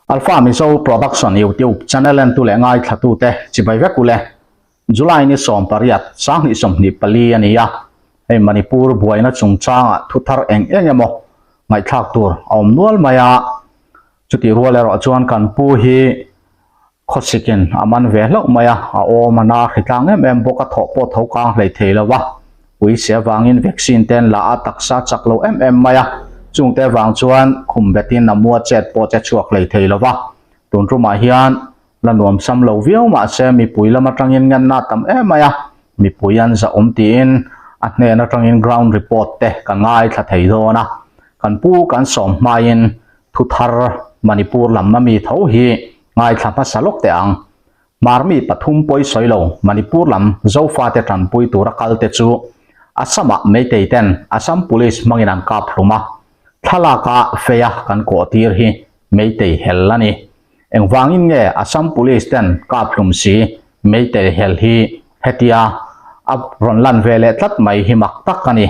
Alpha Mizo Production YouTube channel entu leh ngaithlatute chibai vek ule. July ni 18 2024 a ni a, hei Manipur buaina chungchangah thu thar eng eng emaw ngaihthlak tur a awm nual mai a, chutih rual erawh chuan kan pu hi Khawsikin a man ve hlauh mai a, a awm a na hri tlang em em bawk a, thawh pawh tho kang hlei thei lo a, ui se avangin vaccine te an la a, taksa chak lo em em mai a, chungte vang chuan khum betin a mua chet pawh che chhuak hlei thei lo va, tun tumah hian la nuam sam lo viau mah se mipui lam atangin ngenna a tam em mai a, mipui an zahawm tiin a hnen atangin ground report te ka ngaithla thei dawn a, kan pu kan sawm hmain thu thar Manipur lam a mi tho hi Ngaithla hmasa lawk teh ang. Marmi pathum pawi sawi lo Manipur lam Zofate tanpui tura kal te chu Assam-ah Meitei ten Assam Police hmangin an kap hlum a, thlalaka feia kan kawh tir hi Meitei hel a ni. Engvangin nge Assam Police ten kap hlum si Meitei hel hi hetia a rawn lan ve leh tlat mai hi mak tak a ni.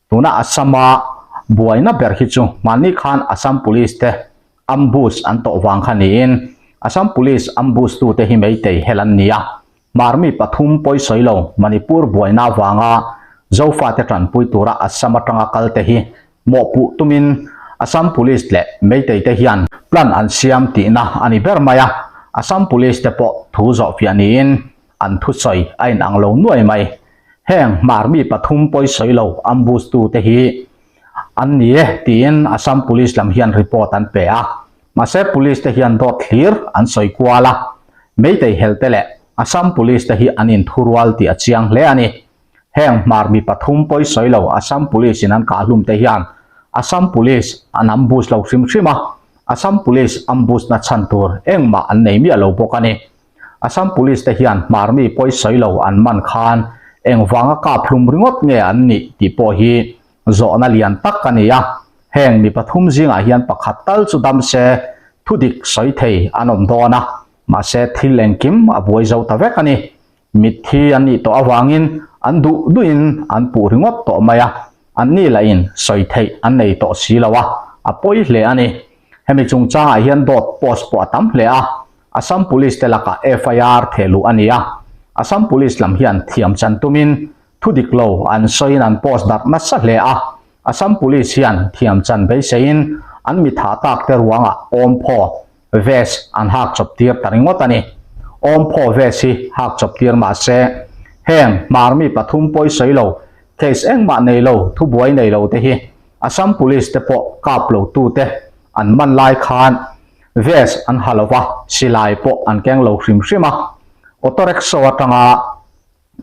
Tuna Assam-a buaina ber hi chu hmanni khan Assam Police te Ambush an tawh vang kha niin Assam Police ambush tute hi Meitei hel an ni a, Hmarmi pathum pawi sawi lo Manipur buaina avanga Zofate tanpui tura Assam atanga kal te hi mawhpuh tumin Assam Police leh Meitei te hian plan an siam tihna a ni ber mai a, Assam Police te pawh thu zawhfiah niin an thusawi a inang lo nuai mai. Heng Hmarmi pathum pawi sawi lo ambush tute hi An ni e, tiin Assam Police lam hian report an pe a. Mahse Police te hian dawt thlir an sawi kual a. Meitei hel te leh Assam Police te hi an inthurual tih a chiang hle a ni. Heng hmar mi pathum pawi sawi lo Assam Police in an kahhlum te hian Assam Police an ambush lo hrim hrim a, Assam Police ambush na chhan tur engmah an nei miah lo bawk a ni. Assam Police te hian hmar mi pawi sawi lo an man khan engvanga kap hlum ringawt nge an nih tih pawh hi zawhna lian tak a ni a. Heng mi pathum zingah hian pakhat tal chu dam se thu dik sawi thei an awm dawn a, mahse thil engkim a buai zo ta vek a ni. Mitthi an nih tawh avangin an duh duhin an puh ringawt tawh mai a, an ni lahin sawi theih an nei tawh si lo a, a pawi hle a ni. Hemi chungchangah hian dawt post pawh a tam hle a, Assam Police te lakah FIR thehluh a ni a, Assam Police lam hian thiam chan tumin thu dik lo an sawiin an post darh nasa hle a, Assam Police hian thiam chan beiseiin an mi thah tak te ruangah awmphaw, vest, an hak chawp tir ta ringawt a ni. Awmphaw, vest, hi hak chawp tir mah se, heng hmarmi pathum pawi sawi lo, case engmah nei lo, thubuai nei lo te hi Assam Police te pawh kap lo tute an man lai khan Vest an ha lova, silai pawh an keng lo hrim hrim a, auto rickshaw atanga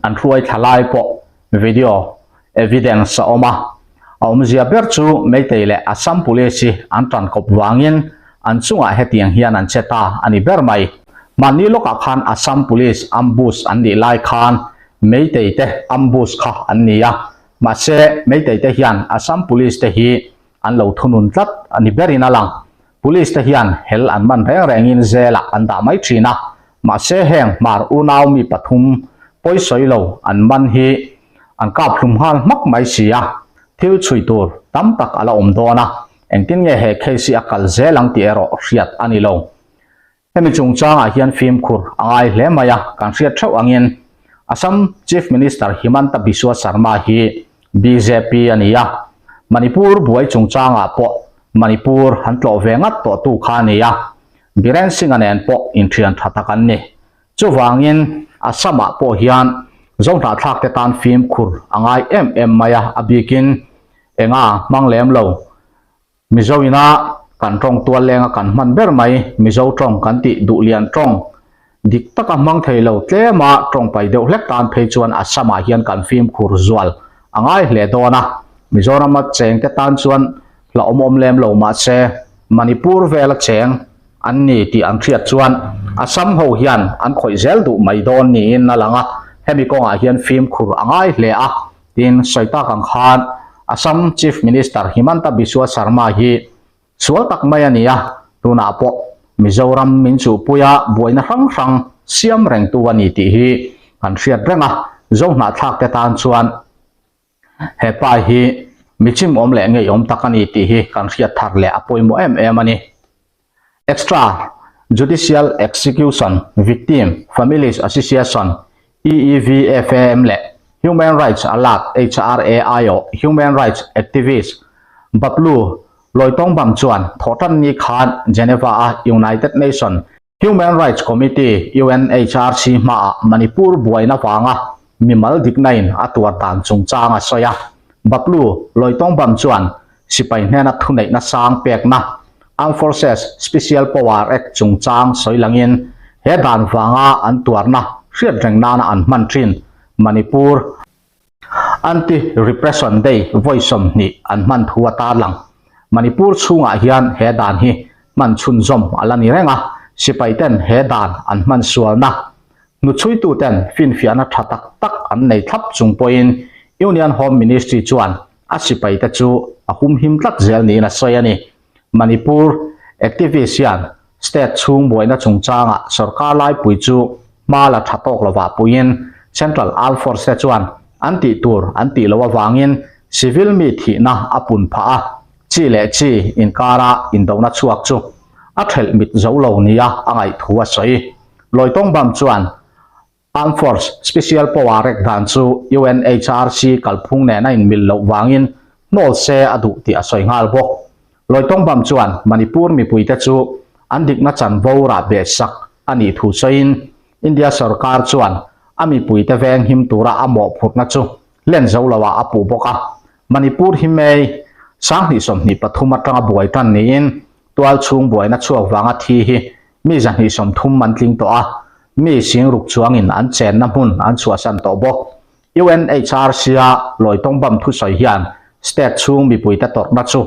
an hruai thla lai pawh video evidence a awm a, a awmzia ber chu Meitei leh Assam Police hi an tan kawp vangin an chungah hetiang hian an che ta a ni ber mai. Mahni lawkah khan Assam Police ambush an nih lai khan Meitei te ambush kha an ni a, mahse Meitei te hian Assam Police te hi an lo thunun tlat a ni berin a lang. Police te hian hel an man reng rengin zelah an dah mai thin a, mahse heng hmar unau mi pathum pawi sawi lo an man hi an kap hlum nghal hmak mai si a, thil chhui tur tam tak a la awm dawn a, engtin nge he case hi a kal zel ang tih erawh hriat a ni lo. Hemi chungchangah hian fimkhur a ngai hle mai a, kan hriat theuh angin Assam Chief Minister Himanta Biswa Sarma hi bjp a ni a, Manipur buai chungchangah pawh Manipur han tlawh ve ngat tawhtu kha a ni a, Biren Singh-a nen pawh inthian tha tak an ni. Chuvangin Assam-ah pawh hian Zohnahthlak te tan fimkhur a ngai em em mai a, a bikin enga hmang lem lo. Mizo ina kan tawng tual lenga kan hman ber mai Mizo tawng kan tih duh lian tawng dik taka hmang thei lo tlema tawng pai deuh hlek tan phei chuan Assam ah hian kan fimkhur zual a ngai hle dawn a. Mizorama cheng te tan chuan hlauhawm awm lem lo mahse Manipur vela cheng an ni tih an hriat chuan Assam ho hian an khawih zel duh mai dawn niin a lang a, hemi kawngah hian fimkhur a ngai hle a. Tin, sawi tak ang khan Assam Chief Minister Himanta Biswa Sarma hi sual tak mai a ni a, tunah pawh Mizoram min chuhpuia buaina hrang hrang siam rengtu a ni tih hi kan hriat reng a, Zohnahthlak te tan chuan he pa hi mi chimawm leh ngeiawm tak a ni tih hi kan hriat thar leh a pawimawh em em a ni. Extra Judicial Execution Victim Families Association, EEVFAM, leh Human Rights Alert, HRA, aiawh Human Rights Activist Bablu Loitongbam chuan thawhtanni khan Geneva-a United Nation Human Rights Committee, UNHRC, hmaah Manipur buaina vanga mimal diknain a tuar dan chungchang a sawi a. Bablu Loitongbam chuan sipai hnena thuneihna sang pekna Armed Forces Special Power Act chungchang sawi langin he dan vanga an tuarna hriat reng nana an hman thin Manipur Anti-Repression Day vawi 20 an hman thu a tarlang. Manipur chhungah hian he dan hi hman chhunzawm a la ni reng a, sipai ten he dan an hman sualna hnuchhuitu ten finfiahna tha tak tak an nei thlap chung pawhin Union Home Ministry chuan a sipai te chu a humhim tlat zel niin a sawi a ni. Manipur activist hian state chhung buaina chungchangah sorkar laipui chu hma la tha tawk lovah puiin Central Armed Force te chuan an tih tur an tih loh avangin civil mi thihna a pun phah a, chi leh chi inkara indona chhuak chu a thelh mit zo lo nia a ngaih thu a sawi. Lawitawng chuan Armed Force Special Power Act dan chu UNHRC kalphung nen a inmil loh vangin hnawl se a duh tih a sawi nghal bawk. Loitongbam chuan Manipur mipuite chu an dikna chanvo rah beh sak a nih thu sawiin India sorkar chuan a mipuite veng him tura a mawhphurhna chu hlen zo loah a puh bawk a. Manipur hi May 2023 atanga buai tan niin tualchhung buaina chhuak vanga thi hi mi 230 an tling tawh a, mi singruk chuangin an chenna hmun an chhuahsan tawh bawk. UNHRC-a Loitongbam thusawi hian state chhung mipuite tawrhna chu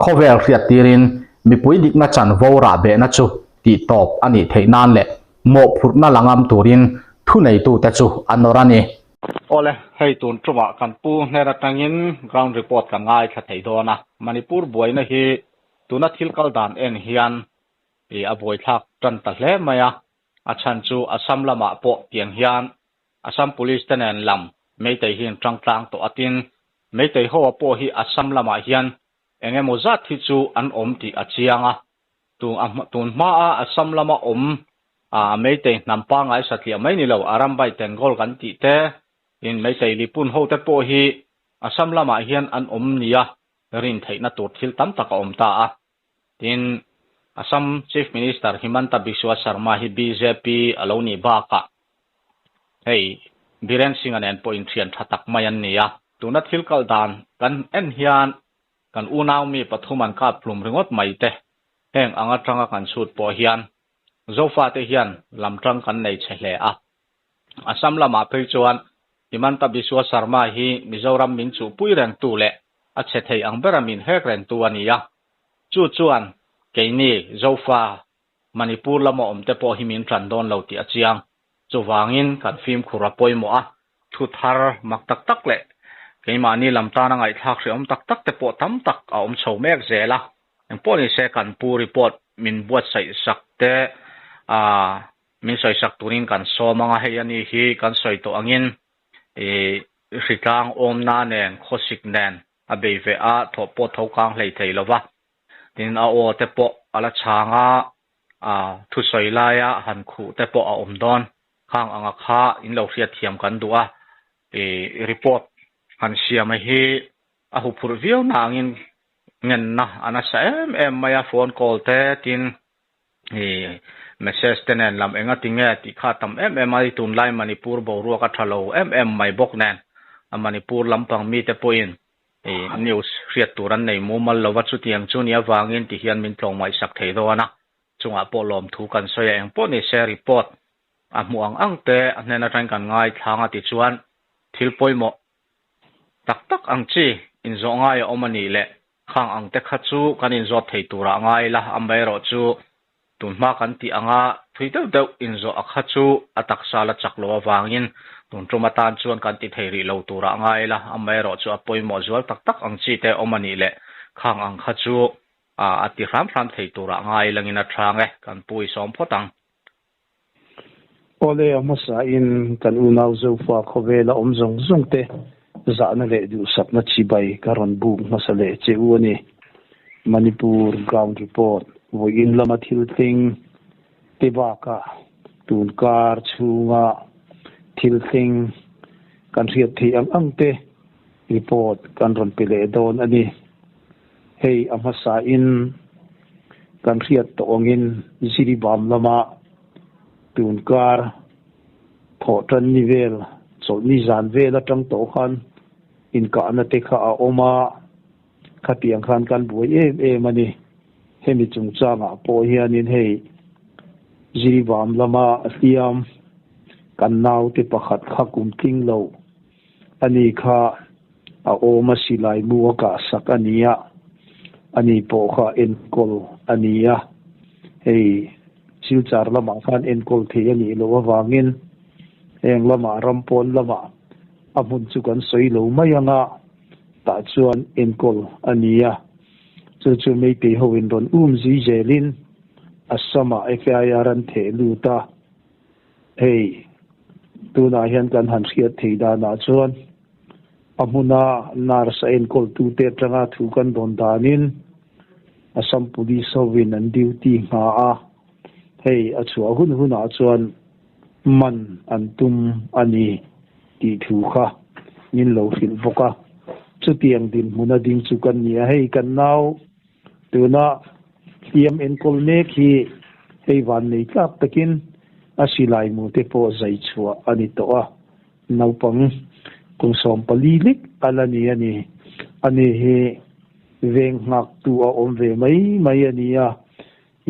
khawvel hriattirin mipui dikna chanvo rahbehna chu tihtawp a nih theih nan leh mawhphurhna la ngam turin thuneitute chu a nawr a ni. Awle, hei tun tumah kan pu hnen atangin ground report kan ngaithla thei dawn a, Manipur buaina hi tuna thil kal dan en hian i a buaithlak tan ta hle mai a, a chhan chu Assam lamah pawh tiang hian Assam Police te nen lam Meitei hi an tang tlang tawh a tin, Meitei ho a pawh hi Assam lamah hian eng emaw zat hi chu an awm tih a chiang a, tun a tun hma a Assam lama awm a Meitei hnam pangngai satliah mai ni lo Arambai Tengol kan tih te in Meitei Lipun ho te pawh hi Assam lamah hian an awm nia rin theihna tur thil tam tak a awm ta a. Tin, Assam Chief Minister Himanta Biswa Sarma hi bjp a lo nih bakah hei Biren Singh-a nen pawh inthian tha tak mai an ni a. Tuna thil kal dan kan en hian kan unau mi pathum an kap hlum ringawt mai te heng ang atanga kan chhut pawh hian Zofate hian lam tang kan nei che hle a. Assam lamah phei chuan Himanta Biswa Sarma hi Mizoram min chuhpui rengtu leh a chhe thei ang bera min hek rengtu a ni a. Chu chuan keini Zofa Manipur lama awmte pawh hi min tan dawn lo tih a chiang. Chuvangin kan fimkhur a pawimawh a, thu thar mak tak tak leh keimahni lam tana ngaihthlak hrehawm tak tak te pawh tam tak a awm chho mek zel a. Engpawh nise kan pu report min buatsaih sak te ah Min sawisak turin kan sawm ang a, hei a ni hi kan sawi tawh angin ih hritlang awmna nen khawsik nen a bei ve a, thawh pawh tho kang hlei thei lo va, tin a aw te pawh a la chhang a, ah thusawi laia han khuh te pawh a awm dawn. Khang anga kha in lo hriatthiam kan duh a, ih report han siam a hi a huphurh viau na angin ngenna a nasa em em mai a, phone call te tin I message te nen lam enga ti nge tih kha tam em em a, i tunlai Manipur boruak a tha lo em em mai bawk nen a Manipur lampang mite pawhin i news hriat tur an nei mumal lova chutiang chu nia vangin ti hian min tlawngmaisak thei dawn a, chungah pawh lawmthu kan sawi a engpawh ni se report a hmuh ang ang te a hnen atangin kan ngaithlang a tichuan thil pawimawh tak tak ang chi inzawh ngai a awm a nih leh Khang ang te kha chu kan inzawt thei turah ngai la, amaherawh chu tunhma kan tih anga thui deuh deuh inzawh a kha chu a taksa la chak lo avangin tun tum atan chuan kan ti thei rih lo turah ngai la, amaherawh chu a pawimawh zual tak tak ang chi te awm a nih leh khang ang kha chu a ti hram hram thei turah ngai langin a chhang e, kan pu i sawm phawt ang. Awle a hmasain kan unau Zofa khawvela awm zawng zawng te zahna leh duhsakna chibai ka rawn buk hmasa leh che u a ni. Manipur Ground Report. Vawiin lama thil thleng te bakah tun kar chhunga thil thleng kan hriat theih ang ang te report kan rawn pe leh dawn a ni. Hei a hmasain kan hriat tawh angin Jiribam lama tun kar thawhtan ni vel chawlhni zan vel atang tawh khan inkahna te kha a awm a. Khatiang khan kan buai em em a ni. Hemi chungchangah pawh hianin hei Jiribam lama hliam kan naute pakhat kha kum tling lo a ni kha a awm a silai mu a kah sak a ni a, ani pawh kha enkawl a ni a. Hei Silchar lamah khan enkawl thei a nih loh avangin heng lamah ram pawn lamah a hmun chu kan sawi lo mai ang a. Tah chuan enkawl a ni a, chu chu Meitei ho in rawn um zui zelin Assam-ah FIR an theh lut a, hei tunah hian kan han hriat thei danah chuan a hmuna nurse a enkawltute atanga thu kan dawn danin Assam Police ho in an duty ngha a, hei a chhuah hun hunah chuan man an tum a ni tih thu kha min lo hrilh bawk a. Chutiang dinhmuna ding chu kan ni a, hei kan nau tuna hliam enkawl mek hi hei van nei tlak takin a silai mu te pawh zai chhuah a ni tawh a, naupang kum 14 lek a la ni a ni. Ani hi veng nghaktu a awm ve mai mai a ni a,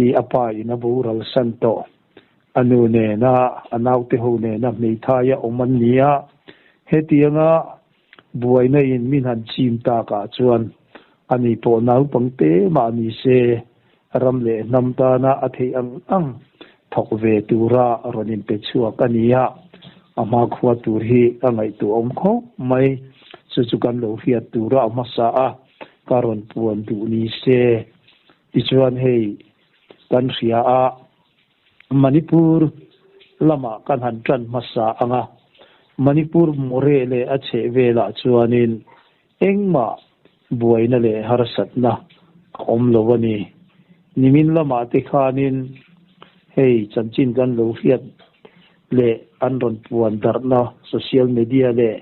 i a pa in a boral san tawh. A nu nena a naute ho nena hmeithai a awm an ni a, hetianga buaina in min han chim takah chuan ani pawh naupang te mah ni se ram leh hnam tana a theih ang ang thawk ve tura rawn inpe chhuak a ni a, a hmakhua tur hi a ngaihtuahawm khawp mai. Chu chu kan lo hriat tura a hmasa a, ka rawn puan duh ni se. Tichuan hei kan hria a, Manipur lamah kan han tan hmasa ang a, Manipur Moreh leh a chheh velah chuanin engmah buaina leh harsatna a awm lo a ni. Nimin lamah te khanin hei chanchin kan lo hriat leh an rawn puan darhna social media leh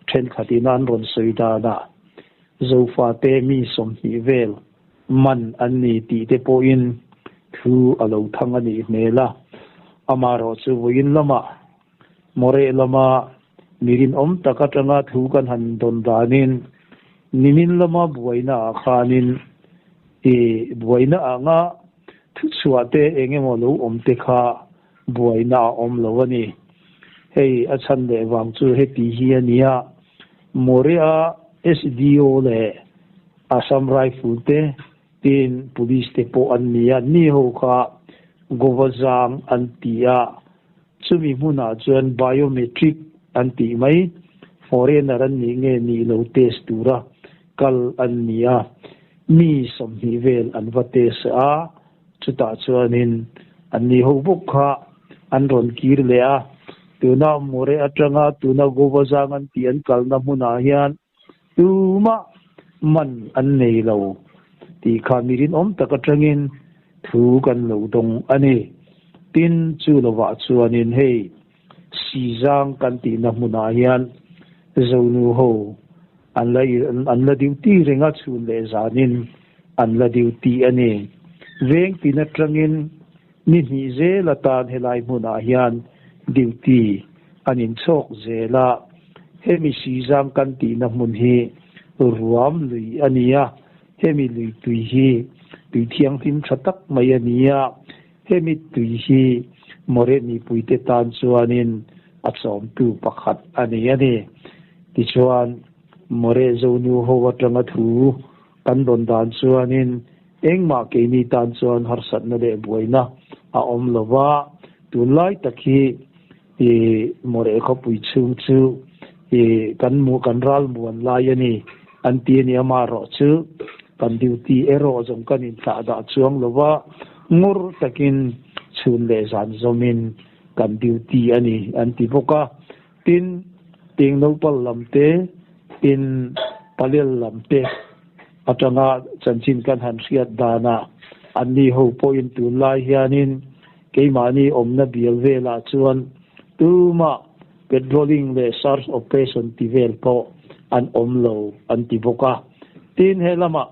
thenkhatin an rawn sawi danah Zofate mi 20 vel man an ni tih te pawhin thu a lo thang a nih hmel a. Amaherawh chu vawiin lamah Moreh lama mi rinawm tak atanga thu kan han dawn danin nimin lama buaina ah khanin i buaina anga thuchhuah te eng emaw lo awm te kha buaina a awm lo a ni. Hei a chhan leh vang chu heti hi a nia, Moreh-a SDO leh Assam Rifle te tin Police te pawh an ni a, ni ho kha Goa zang an ti a, chumi hmunah chuan biometric an tih mai, foreigner an nih nge nih lo test tura kal an ni a, mi 20 vel an va test a, chutah chuanin an ni ho bawk kha an rawn kir leh a, tuna Moreh atanga tuna Goa zang an tih an kalna hmunah hian Tumah man an nei lo tih kha mi rinawm tak atangin thu kan lo dawng a ni. Tin, chu lovah chuanin hei Sizang kan tihna hmunah hian Zonu ho an la an la duty reng a, chhun leh zanin an la duty a ni. Veng tin atangin ni hnih zel atan helai hmunah hian duty an inchhawk zel a. Hemi Sizang kan tihna hmun hi ruam lui a ni a, hemi lui tui hi tui thianghlim tha tak mai a ni a, hemi tui hi Moreh mipuite tan chuanin a chawmtu pakhat a ni a ni. Tichuan, Moreh Zonu ho atanga thu kan rawn dan chuanin engmah keini tan chuan harsatna leh buaina a awm lo va, tunlai tak hi I Moreh khawpui chhung chu i kan mu kan ral muan lai a ni an ti a ni amaherawh chu kan duty erawh zawng kan inthlah dah chuang lo va, ngur takin chhun leh zan zawmin kan duty a ni an ti bawk a. Tin, Tingnopal lam te, tin Palel lam te atanga chanchin kan han hriat danah. Anni ho pawhin tunlai hianin keimahni awmna bial velah chuan tumah patrolling leh search operation ti vel pawh an awm lo an ti bawk a. Tin, he lamah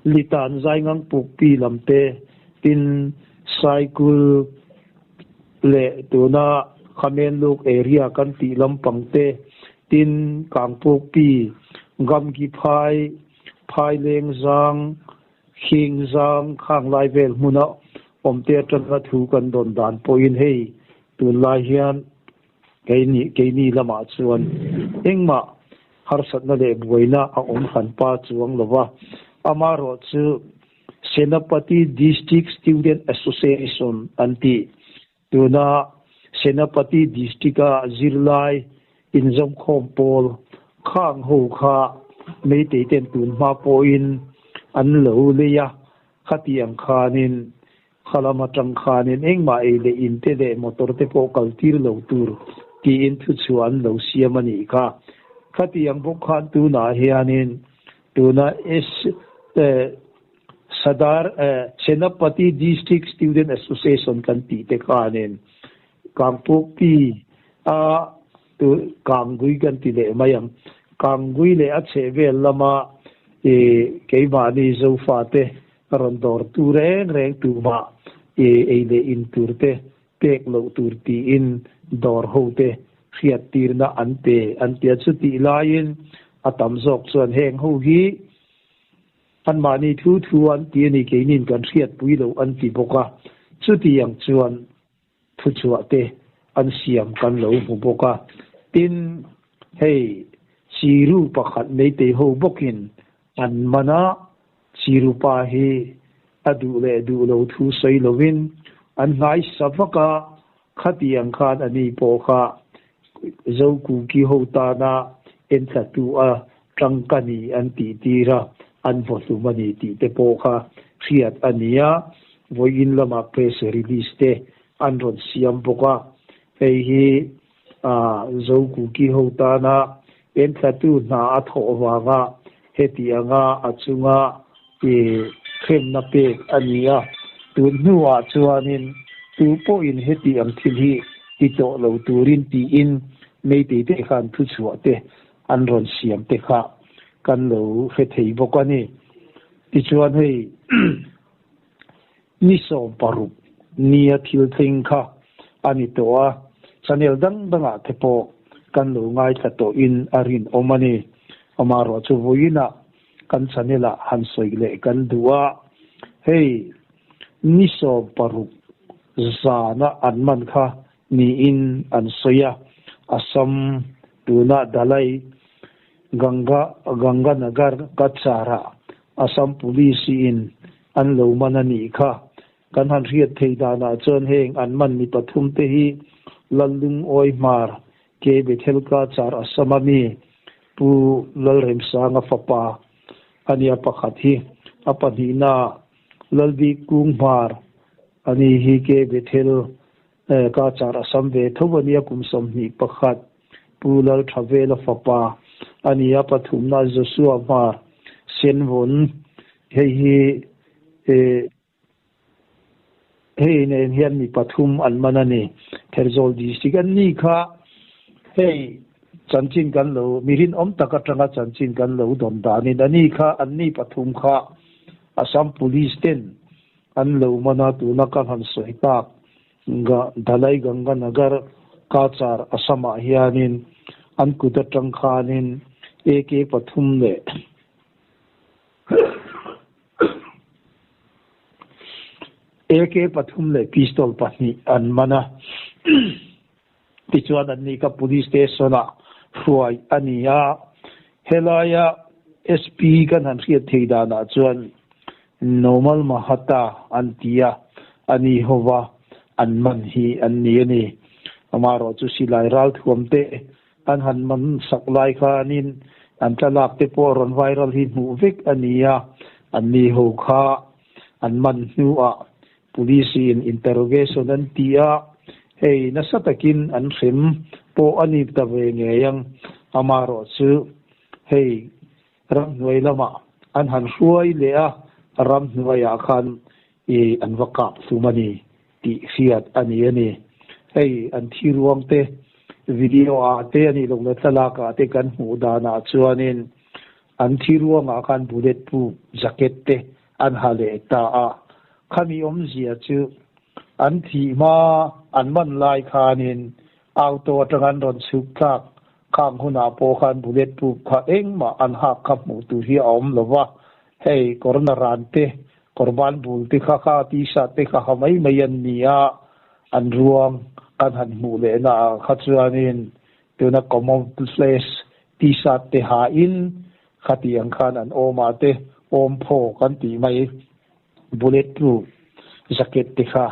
Litan Zaingang Pukpi lam te, tin Saikul leh tuna Khamenluk area kan tih lampang te, tin Kangpukpi, Gamgi Phai, Phailengzang, Khingzang, Khanglai vel hmuna awmte atanga thu kan dawn dan pawhin hei tunlai hian keini keini lamah chuan engmah harsatna leh buaina a awm hran pa chuang lo va. Amaherawhchu Senapati District Student Association an tih Tuna Senapati District-a zirlai inzawmkhawm pawl khang ho kha Meitei ten tun hma pawhin an lo lei a, khatiang khanin khalam atang khanin engmah ei leh in te leh motor te pawh kal tir lo tur tiin thuchhuah an lo siam a nih kha. Khatiang bawk khan tunah hianin tuna Sadar Senapati District Student Association kan tih te khanin Kangpokpi a tu Kangui kan ti leh mai ang. Kangui leh a chhehvel lama i keimahni Zofate rawn dawr tu reng reng tumah i ei leh in tur te pek loh tur tiin dawr hote hriattirna an pe an tia. Chutih laiin a tam zawk chuan heng ho hi Anmahni thu thu an ti a ni, keinin kan hriatpui loh an ti bawk a, chutiang chuan thuchhuah te an siam kan lo hmu bawk a. Tin, hei Chiru pakhat Meitei ho bawkin an man a, Chiru pa hi a duh leh duh lo thu sawi lovin an hnaisa vak a, khatiang khan a ni pawh kha Zokuki ho tana enthlatu a tangka ni an tih tir a, an vaw hlum a ni tih te pawh kha hriat a ni a, vawiin lamah press release te an rawn siam bawk a, hei hi Zokuki ho tana enthlatu hna a thawh vanga heti anga a chunga hremna pek a ni a, tun hnuah chuanin tu pawhin heti ang thil hi ti tawh lo turin tiin Meitei te khan thuchhuah te an rawn siam te kha kan lo hre thei bawk a ni. Tichuan hei ni 16 nia thil thleng kha a ni tawh a, channel dang dangah te pawh kan lo ngaithla tawhin a rinawm a ni. Amaherawhchu vawiinah kan channel ah han sawi leh kan duh a, hei ni 16 zana an man kha niin an sawi a, Assam tuna Dalai Ganga Ganganagar Kachar-ah Assam Police in an lo man a nih kha. Kan han hriat thei danah chuan heng an man mi pathum te hi Lallungawi Hmar, K. Bethel Kachar Assam-a mi Pu Lalremsanga fapa a nia pakhat hi a pahnihna Lalbik Kung Hmar a ni hi K. Bethel Ka char a sam ve tho a nia kum 21 Pu Lalthavela fapa a ni a pathumna Joshua Hmar Senvawn hei hi hei nen hian mi pathum an man a ni. Pherzawl District an ni kha hei chanchin kan lo mi rinawm tak atanga chanchin kan lo dawn danin a ni kha an ni pathum kha Assam Police ten An lo man a, tuna ka han sawi tak Ga Dalai Ganganagar Cachar Assam ah hianin an kut atang khanin AK pathum leh AK pathum leh pistol pahnih an man a. Tichuan an ni kha Police Station ah hruai a ni a, helaia SP kan han hriat thei danah chuan Nomal Mahata an ti a, a ni hova an man hi an ni a ni. Amaherawh chu silai ralthuam te an han man sak lai khanin an thlalak te pawh rawn viral hi hmuh vek a ni a, an ni ho kha an man hnuah Police in interrogation an ti a, hei nasa takin an hrem pawh a ni ta ve ngei ang. Amaherawh chu hei ramhnuai lamah an han hruai leh a, ramhnuaiah khan. I an va kap hlum a ni tih hriat a ni a ni. Hei an thi ruang te video ah te a nih loh leh thlalak ah te kan hmuh dan ah chuanin an thi ruang ah khan bullet proof jacket te an ha leh ta a. Khami awmzia chu an thih hma an man lai khanin auto atanga an rawn chhuk tlak khang hunah pawh khan bullet proof kha engmah an hak kha hmuh tur hi a awm lo va. Hei kawrna ran te Kawrban bul te kha kha t-shirt te kha ha mai mai an ni a, an ruang kan han hmuh leh na ah kha chuanin tuna camouflage t-shirt te ha in khati ang khan an awm ah te awm phaw kan tih mai bullet proof jacket te kha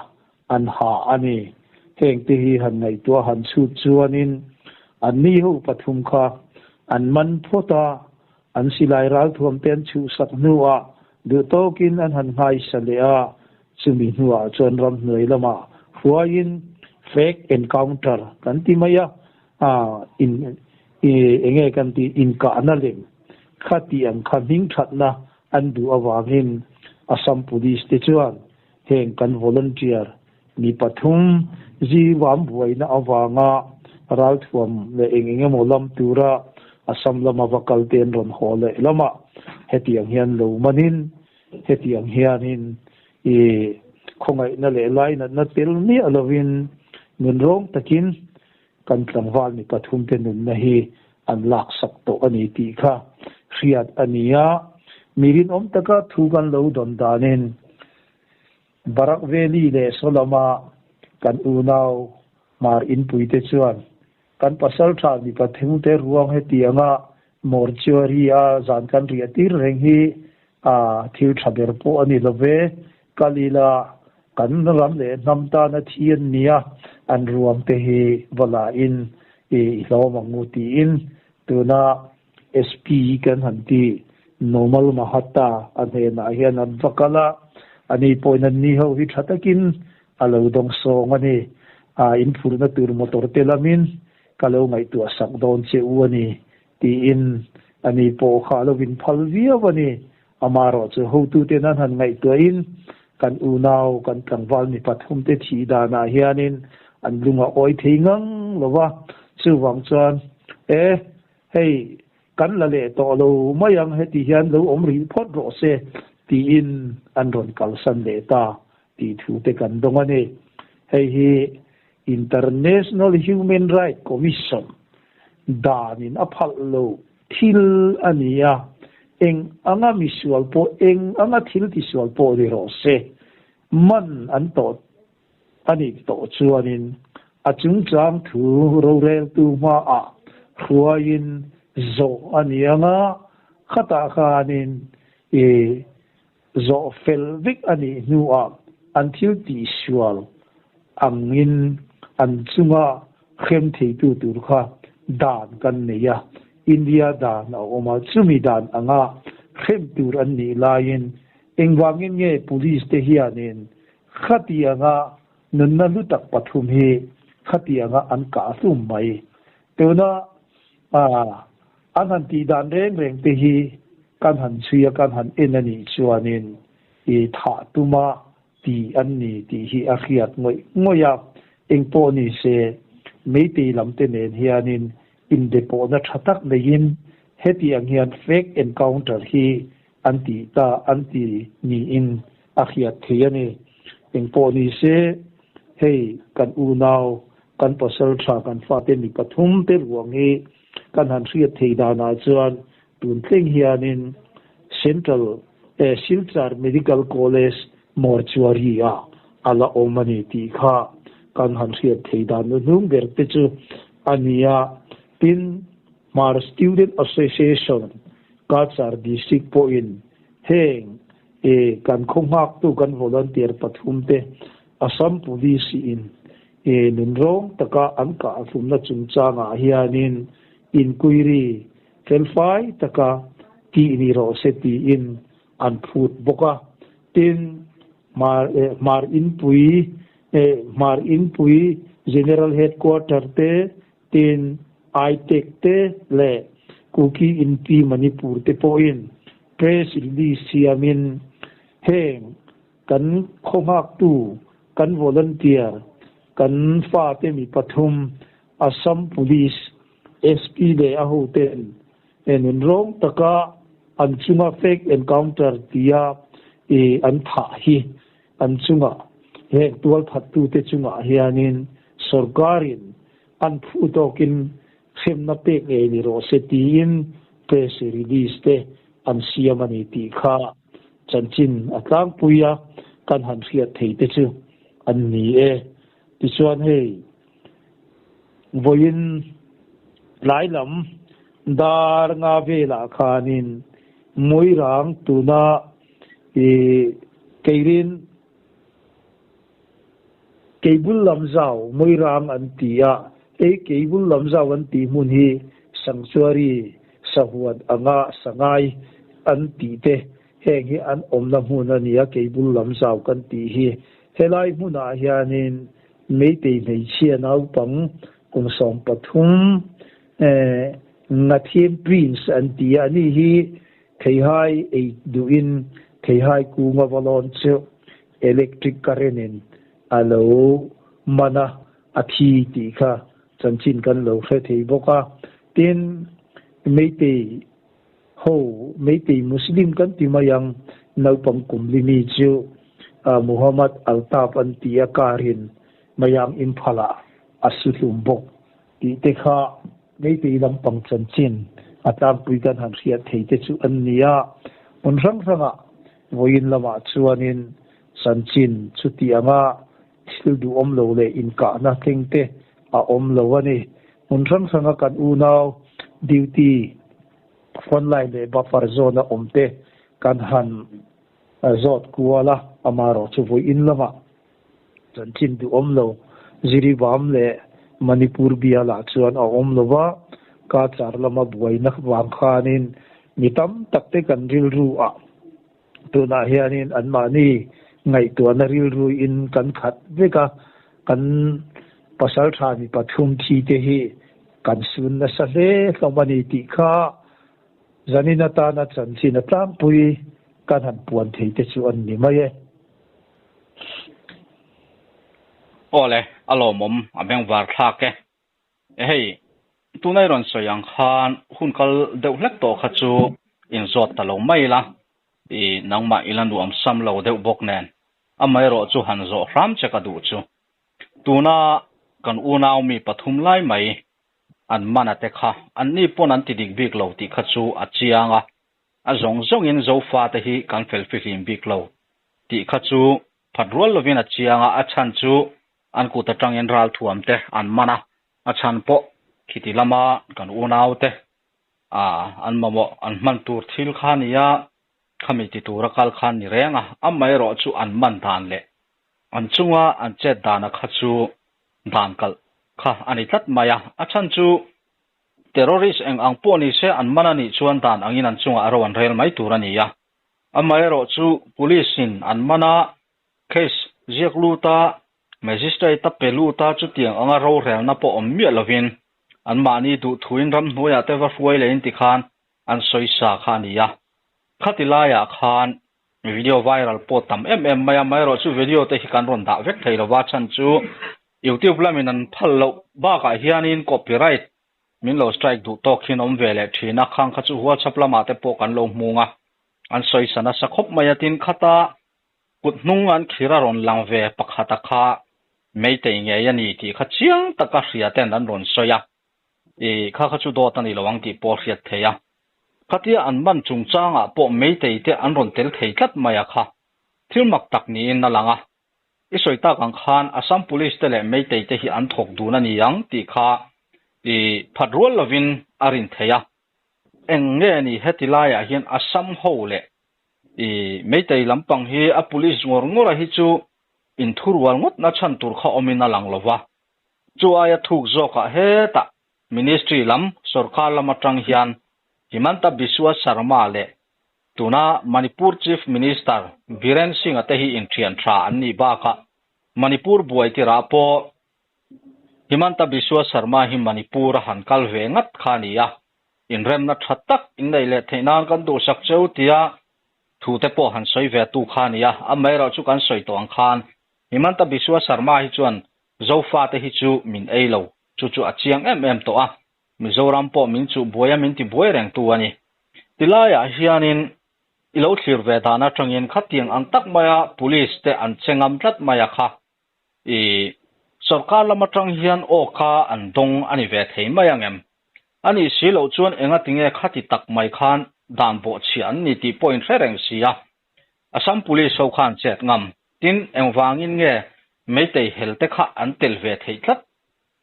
an ha a ni. Heng te hi han ngaihtuah han chhut chuanin anni ho pathum kha an man phawt a, an silai ralthuam te an chhuhsak hnuah duh tawkin an han nghaisa leh a, chumi hnuah chuan ramhnuai lamah hruaiin fake encounter kan ti mai a, in enge kan tih inkahna lem kha tih ang kha hmingthatna an duh avangin Assam Police te chuan Heng kan volunteer mi pathum zivam buaina avanga ralthuam leh eng eng emaw lam tura Assam lama va kal te an rawn haw leh lamah hetiang hian lo manin hetiang hianin i khawngaihna leh lainatna tel miah lovin nun rawng takin kan tlangval mi pathumte nunna hi an laksak tawh a ni tih kha hriat a ni a. Mi rinawm taka thu kan lo dawn danin Barak Valley leh Solama kan unau Hmar inpuite chuan kan pasaltha mi pathumte ruang hetianga mortuary-a zan kan riah tir reng hi a thil tha ber pawh a ni lo ve. Kal ila kan ram leh hnam tana thi an nia, an ruang te hi va la in i hlawm ang u tiin tuna SP kan han ti Nomal Mahatta a hnenah hian an va kal a, ani pawhin an ni ho hi tha takin a lo dawng sawng a ni. A inphurhna tur motor te lamin ka lo ngaihtuah sak dawn che u a ni tiin ani pawh kha a lo inphal viau a ni. Amaherawh chu hotuten an han ngaihtuahin kan unau, kan tlangval mi pathumte thih danah hianin an lung a awi thei ngang lo va, chuvang chuan e, hei kan la leh tawh lo mai ang heti hian lo awm rih phawt rawh se tiin an rawn kalsan leh ta tih thu te kan dawng a ni. Hei hi International Human Right Commission danin a phalh lo thil a ni a, eng anga misual pawh, eng anga thil tisual pawh ni rawh se, man an tawh a nih tawh chuanin a chungchang thu roreltu hmaah hruaiin zawh a ni ang a, khatah khanin i Zawh fel vek a nih hnuah an thil tihsual angin an chunga hrem theitu tur kha dan kan nei a, India dan a awm a, chumi dan anga hrem tur an nih laiin engvangin nge police te hianin khatianga nunna hlu tak pathum hi khatianga an kah hlum mai? Tuna An han tih dan reng reng te hi kan han chhui a, kan han en a nih chuanin i thah tuma ti an ni tih hi a hriat ngawih ngawih a. Engpawh ni se, Meitei lam te nen hianin indepawhna tha tak neiin heti ang hian fake encounter hi an tih ta an ti niin a hriat thei a ni. Engpawh ni se, hei kan unau, kan pasal tha, kan fate mi pathum te ruang hi Kan han hriat thei danah chuan tun thleng hianin Central eh Silchar Medical College mortuary ah a la awm a ni tih kha kan han hriat thei dan nu hnung ber te chu a ni a. Tin, Hmar Student Association Cachar District pawhin heng eh kan khaw nghaktu kan volunteer pathum te Assam Police in E nun rawng taka an kahhlumna chungchangah hianin inquiry felfai taka tih ni rawh se tiin an phut bawk a. Tin, Hmar Hmar Inpui Hmar Inpui General Headquarter te, tin ITEC te leh Kuki Inpi Manipur te pawhin press release siamin heng. Kan khaw nghaktu, kan volunteer, kan fate mi pathum, Assam Police, SP leh a hoten nunrawng taka an chunga fake encounter tia an thah hi an chungah heng tualthattute chungah hianin sorkarin an phu tawkin hremna pek ngei ni rawh se tiin press release te an siam a ni tih kha chanchin a tlangpui a, kan han hriat thei te chu an ni e. Tichuan hei vawiin tlai lam dar nga velah khanin Muirang tuna ih keirin Keibul lam zau Muirang an ti a, hei Keibul lam zau an tih hmun hi Sanctuary sahuan anga sangai an tih te heng hi an awmna hmun a ni a, Keibul lam zau kan tih hi. Helai hmunah hianin Meitei hmeichhia naupang kum 13 Ngathim Prince an ti a, ani hi Theihai ei duhin theihai kunga va lawn chu electric current in a lo man a, a thi tih kha chanchin kan lo hre thei bawk a. Tin, Meitei ho, Meitei Muslim kan ti mai ang, naupang kum li mi chu Muhammad Altaf an ti a, car in Mayang Imphal ah a su hlum bawk tih te kha Meitei lampang chanchin a tlangpui kan han hriat thei te chu an ni a, hmun hrang hrangah vawiin lamah chuanin chanchin chuti anga thil duhawm lo leh inkahna thleng te a awm lo a ni. Hmun hrang hranga kan unau duty frontline leh buffer zone a awm te kan han zawt kual a, amaherawhchu vawiin lamah Chanchin duhawm lo, Jiribam leh Manipur bialah chuan a awm lo va, Cachar lama buaina vang khanin mi tam tak te kan rilru ah tunah hianin anmahni ngaihtuahna rilruin kan khat vek a, kan pasaltha mi pathum thi te hi kan sun nasa hle hlawm a ni tih kha Zanin atana chanchin a tlangpui kan han puan thei te chu an ni mai e. Aw le, a lawmawm, a bengvar thlak e. Hei, tuna i rawn sawi ang khan hun kal deuh hlek tawh kha chu inzawt ta lo mai ila, i nangmah ila nuam sam lo deuh bawk nen, amaherawh chu han zawh hram che ka duh chu. Tuna kan unau mi pathum lai mai an man a te kha, anni pawn an ti dik bik lo tih kha chu a chiang a, a zawng zawngin Zofate hi kan fel fihlim bik lo tih kha chu phat rual lovin a chiang a, a chhan chu an kut atangin ralthuam te an man a, a chhan pawh khiti lama kan unaute a an mamawh an hman tur thil kha a ni a, khami ti tura kal kha an ni reng a, amaherawh chu an man dan leh an chunga an chet dana kha chu dan kalh kha a ni tlat mai a, a chhan chu terrorist eng ang pawh ni se an man a nih chuan dan angin an chungah ro an rel mai tur a ni a, amaherawh chu police in an man a, case ziak lut a, magistrate a pe lut a, chutiang anga rorelna pawh awm miah lovin anmahni duhthuin ramhnuaiah te va hruai lehin tikhan an sawisa kha a ni a, khati laiah khan Video viral pawh tam em em mai a, amaherawh chu video te hi kan rawn dah vek thei lova chhan chu YouTube lamin an phal loh bakah hianin copyright min lo strike duh tawk hian awm ve leh thin a, khang kha chu WhatsApp lamah te pawh kan lo hmung a, an sawisa nasa khawp mai a, tin khata kut hnung an khir a rawn lang ve pakhata kha Meitei ngei a ni tih kha chiang taka hria ten an rawn sawi a. I kha kha chu dawt a ni lo ang tih pawh a hriat thei a. Khatia an man chungchangah pawh Meitei te an rawn tel thei tlat mai a kha. Thil mak tak niin a lang a. I sawi tak ang khan Assam Police te leh Meitei te hi an thawk dun a ni ang tih kha i phat rual lovin a rin thei a. Eng nge ni heti laiah hian Assam ho leh i Meitei lampang hi a Police ngawr ngawra hi chu inthurual ngawtna chhan tur kha awmin a lang lova. Chu aia thuk zawkah hetah Ministry lam sorkar lam atang hian Himanta Biswa Sarma leh tuna Manipur Chief Minister Biren Singh-a te hi inthian tha an nih bakah Manipur buai tirah pawh Himanta Biswa Sarma hi Manipur a han kal ve ngat kha a ni a, inremna tha tak inneih leh theih nan kan duhsak cheu tia. Thu te pawh han sawi ve tu kha a ni a, amaherawh chu kan sawi tawh ang khan Himanta Biswa Sarma hi chuan Zofate hi chu min ei lo, chu chu a chiang em em tawh a, Mizoram pawh min chuh buai a min ti buai reng tu a ni. Tilaiah hianin i lo thlir ve dan atangin khatiang ang tak maia Police te an che ngam tlat mai a kha i sorkar lam atang hian aw kha an dawng a ni ve thei mai ang em? A nih si loh chuan enga tinge khati tak mai khan dan bawhchhiah an ni tih pawh in hre reng si a. Assam Police ho khan chet ngam. Tin, engvangin nge Meitei hel te kha an tel ve theih tlat?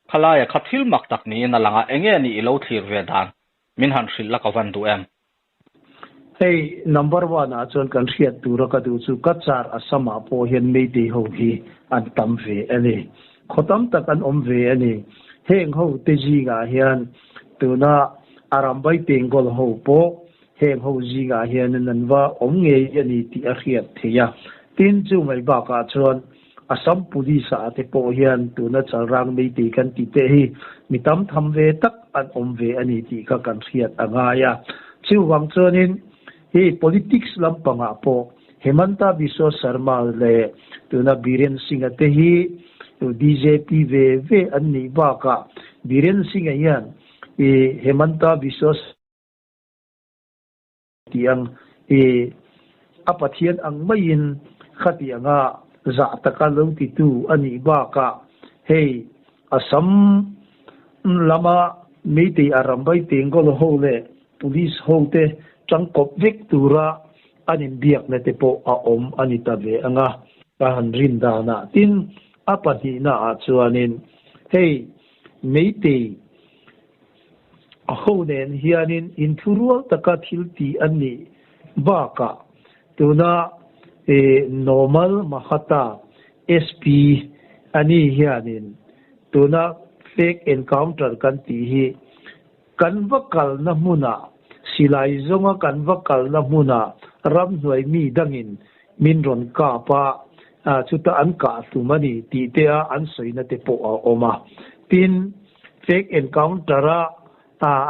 Khalaia kha thil mak tak niin a lang a, enge nih i lo thlir ve dan min han hrilh la ka van duh em? Hei number one ah chuan kan hriat tura ka duh chu ka char Assam ah pawh hian Meitei ho hi an tam ve a ni. Khaw tam tak an awm ve a ni. Heng ho te zingah hian tuna Arambai Bengal ho pawh heng ho zingah hianin an va awm ngei a ni tih a hriat theih a. Tin, chu mai bakah chuan Assam Police ah te pawh hian tuna chalrang Meitei kan tih te hi mi tam tham ve tak an awm ve a ni tih kha kan hriat a ngai a. Chuvang chuanin hei politics lampangah pawh Himanta Biswa Sarma leh tuna Biren Singh-a te hi bjp ve ve an nih bakah Biren Singh-a hian Himanta Biswa Ti ang i a Pathian ang maiin khati anga zah taka lo titu a nih bakah hei Assam lama Meitei Arambai Tengol ho leh Police ho te tangkawp vek tura an inbiakna te pawh a awm a ni ta ve anga ka han rin danah tin a pahnihna ah chuanin hei Meitei A ho nen hianin inthurual taka thil tih an nih bakah tuna Normal Mahata SP a ni hianin tuna fake encounter kan tih hi kan va kalna hmunah silai zawnga kan va kalna hmunah ramhnuai mi dangin min rawn kap a, chuta an kah hlum a ni tih te a an sawina te pawh a awm a. Tin, Fake encounter-a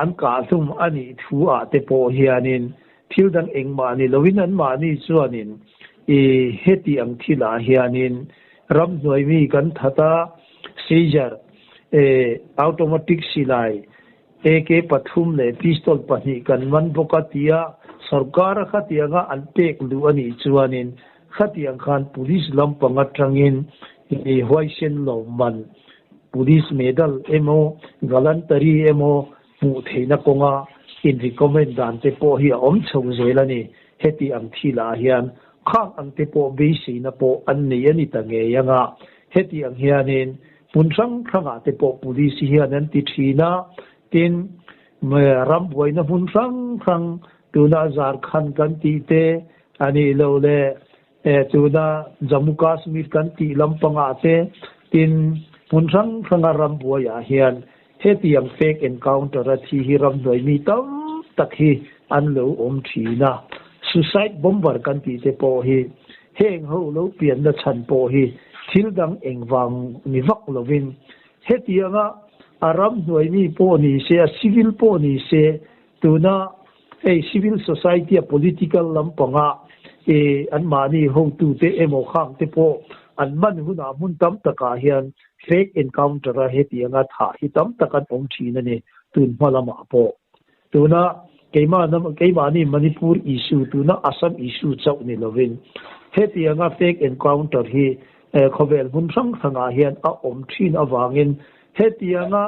an kah hlum a nih thu ah te pawh hianin thil dang engmah ni loin anmahni chuanin i heti ang thilah hianin ramhnuai mi kan that a, seizure, automatic silai, AK pathum leh pistol pahnih kan man bawk a tia sorkar-a khatianga an pek luh a nih chuanin khatiang khan police lampang atangin i huaisen lo man Police medal emaw gallantry emaw hmuh theihna kawnga in recommend dan te pawh hi a awm chho zel a ni. Heti ang thilah hian khang ang te pawh beiseina pawh an nei a ni ta ngei anga heti ang hianin hmun hrang hrangah te pawh police hian an ti thin a, tin ram buaina hmun hrang hrang tuna Jharkhand kan tih te a nih loh leh Tuna Jammu Kashmir kan tih lampangah te tin hmun hrang hranga ram buaiah hian hetiang fake encounter a thi hi ramhnuai mi tam tak hi an lo awm thin a. Suicide bomber kan tih te pawh hi heng ho lo pianna chhan pawh hi thil dang engvang ni vak lovin hetianga a ramhnuai mi pawh ni se a civil pawh ni se tuna Hei civil society a political lampanga e anmahni hotute emaw khangte pawh an man hunah hmun tam takah hian fake encounter a hetianga thah hi tam tak an awm thin a ni tun hma lamah pawh. Tuna keimah keimahni Manipur issue tuna Assam issue chauh ni lovin hetianga fake encounter hi khawvel hmun hrang hrangah hian a awm thin avangin Hetianga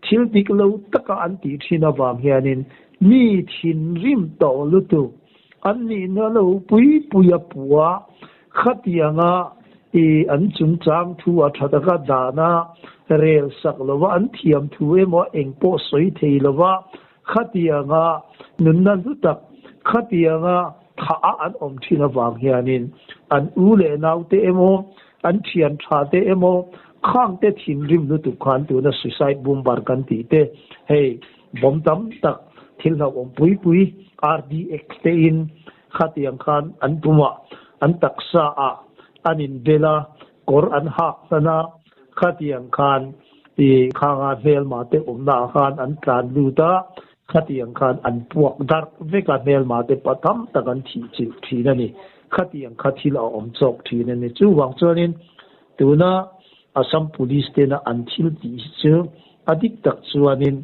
thil dik lo taka an tih thin avang hianin mi thinrim tawh lutuk an nihna lo pui pui a pua khatianga i an chungchang thu a tha taka dana rel sak lova an thiam thu emaw eng pawh sawi thei lova khatianga nunna hlu tak khatianga thah a an awm thin avang hianin an u leh naute emaw An thian tha te emaw khang te thinrim lutuk khan tuna suicide bomber kan tih te hei bomb tam tak thil hlauhawm pui pui RDX te in khatiang khan an pumah an taksa ah an in bel a kawr an hak hnan a khatiang khan i khanga hmelma te awmna ah khan an tlan lut a. Khatiang khan an puak darh vek a, hmelma te pa tam tak an thih chilh thin a ni. Khatiang kha thil a awm chawk thin a ni. Chuvang chuanin tuna Assam Police tena an thil tih hi chu a dik tak chuanin